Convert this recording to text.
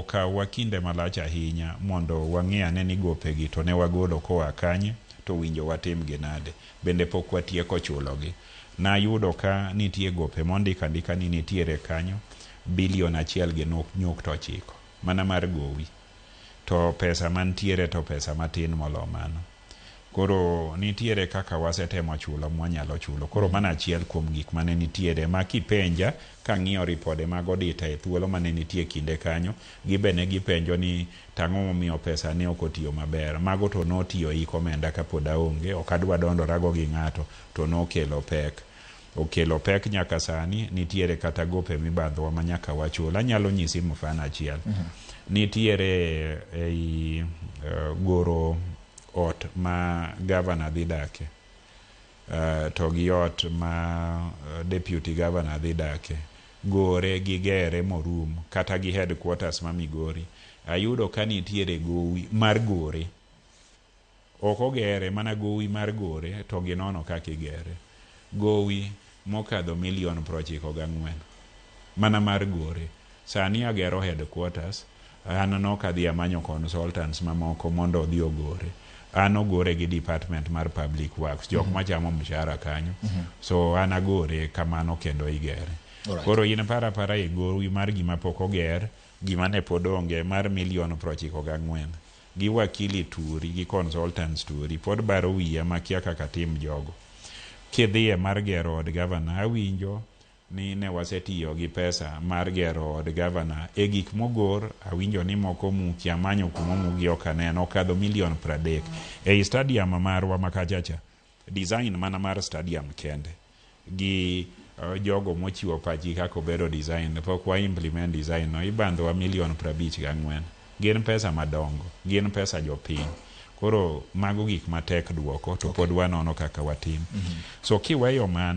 Okawowa kinde malach ahinya mondo wang'i ane ni gopegi to ne wagolo koa kanye to winjo watimgi nade. Bende pok watieko chulogi. Nayudo ka nitie gope mondik andika ni nitiere kanyo bilion achiel gi nyukta ochiko mana mar gowi. To pesa mantiere to pesa matin molo mano. Koro nitiere kaka wasetemo chulo mwanyalo chulo. Koro mano achiel kuom gik mane nitiere ma kipenja kang'iyo ripode mag auditor e thuolo mane nitie kinde kanyo, gibe ne gipenjo ni tang'o momiyo pesa ne ok otiyo maber. Mago to notiyo ik omenda kapod aonge, ok adwa dondorago gi ng'ato, to nokelo pek. Okelo pek nyaka sani, nitiere kata gope mibadhowa ma nyaka wachul. Anyalo nyisi mfano achiel. Nitiere ei goro ot ma gavana dhi dake, to gi ot ma deputy governor dhi dake. Gore gi gere morum, kata gi headquarters ma Migori. Ayudo ka nitiere gowi mar gore. Ok ogere, mana gowi mar gore, to ginono kaka igere. Gowi mokadho milion 94. Mana mar gore. Sani agero headquarters, an nok adhi amanyo consultants mamoko mondo odhi ogore. An ogore gi department mar public works, jok machamo mshahara kanyo. So an agore kamano kendo igere. Koro in para para e gowi mar gima pok oger, gima ne pod onge mar milion 94. Gi wakili turi, gi consultants turi, pod baro wiya makia kaka tim jogo. Kidhiye mar gero od gavana, awinjo ni ne wasetiyo gi pesa mar gero od gavana e gik mogor, awinjo ni moko omuki, amanyo kuma omuki ok aneno, okadho milion 30. Ei stadium marwa ma kachacha, design mana mar stadium kende, gi jogo mochiwo pachgi kaka obedo design, pok wa implement design no, ibandhowa milion 54. Gin pesa madongo, gin pesa jopiny. Koro mago gik matek duoko to pod wanono kaka watim. So kiweyo mano